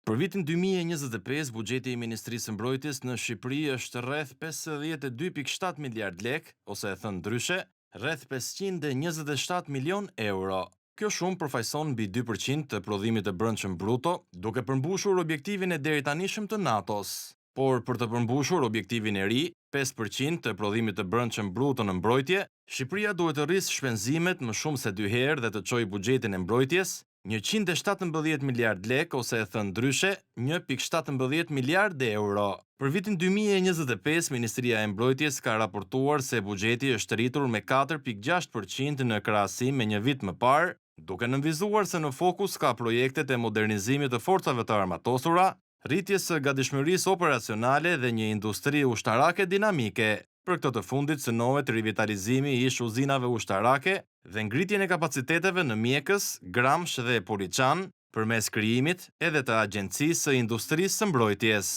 Për vitin 2025, buxheti i Ministrisë së Mbrojtjes në Shqipëri është rreth 52.7 miliard lekë, ose e thënë ndryshe, rreth 527 milion euro. Kjo shumë përfaqëson mbi 2% të prodhimit të brendshëm bruto, duke përmbushur objektivin e deritanishëm të NATO-s. Por për të përmbushur objektivin e ri, 5% të prodhimit të brendshëm bruto në mbrojtje, Shqipëria duhet të rrisë shpenzimet më shumë se dy herë dhe të çojë buxhetin e mbrojtjes 117 miliard lekë ose e thënë ndryshe 1.17 miliard euro. Për vitin 2025, Ministria e Mbrojtjes ka raportuar se buxheti është rritur me 4.6% në krahasim me një vit më parë, duke nënvizuar se në fokus ka projektet e modernizimit të forcave të armatosura, rritjes së gatishmërisë operacionale dhe një industri ushtarake dinamike. Për këtë të fundit synohet rivitalizimi i ish uzinave ushtarake dhe ngritjen e kapaciteteve në Mjekës, Gramsh dhe Poliçan, përmes krijimit edhe të Agjencisë së Industrisë së Mbrojtjes.